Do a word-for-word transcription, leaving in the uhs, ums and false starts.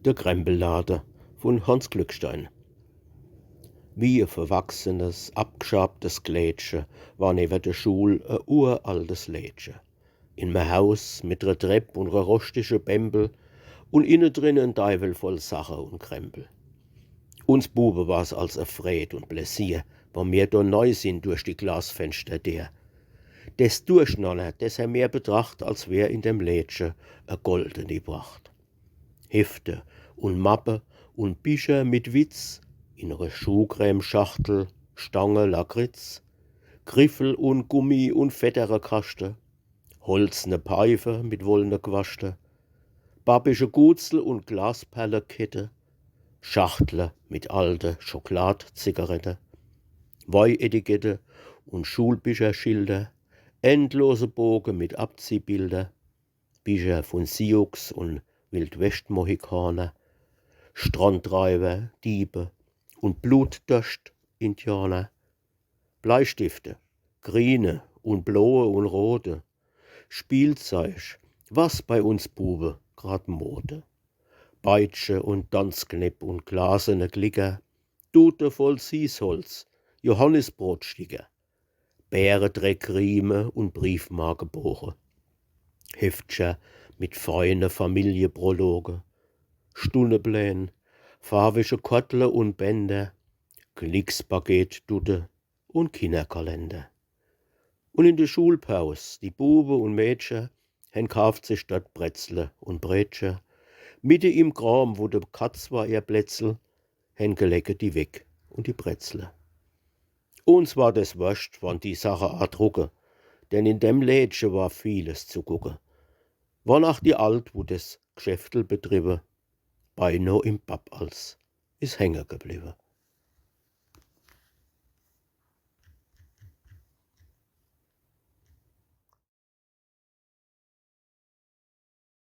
De Krempellade vun Hanns Glückstein. Wie e verwachsenes, abgschabtes Kleedche war newer de Schul e uraltes Lädche. In me Haus mit re Trepp un re roschtige Bämbel un inne drin en Deiwel voll Sache un Krempel. Uns Bube war's als e Freed un Pläsier, wann mir do nei sin durch die Glasfenschterdeer. Des Durchnanner, des hä mir betracht, als wär in dem Lädche e goldeni Pracht. Hefte un Mappe un Bicher mit Witz, in re Schuhcremeschachtel Stange Lakritz, Griffel un Gummi un Fedderekaschte, holzne Peife mit wollne Quaschte, babbische Gutsel un Glasperlekette, Schachtle mit alte Schokladzigarette, Weinetikette un Schulbicherschilder, endlose Boge mit Abziehbilder, Bicher vun Sioux un Wildwest-Mohikaner, Strandreiwer, Diebe un Blutdorscht-Indianer, Bleistifte, griene un bloe un rote, Spielzeug, was bei uns Bube grad Mode. Peitsche un Danzknepp un glasene Klicker, Dute voll Sießholz, Johannisbrotsticker, Bäredreckriemen un Briefmarkeboche, Heftcher mit feine Familieprologe, Stunneplän, farwische Kordle un Bänder, Glickspaket-Dute un Kinnerkalender. Un in de Schulpaus, die Bube un Mädche hen kaaft sich dort Bretzle un Bretche. Mitte im Kram, wo de Katz war ihr Plätzel, hen gelege die Weck un die Bretzle. Uns war des worscht, wann die Sache a drucke, denn in dem Lädche war vieles zu gucke. Wann ach die Alt, wo des Gschäftel betriwwe, beino im Papp als is hänge gebliwwe.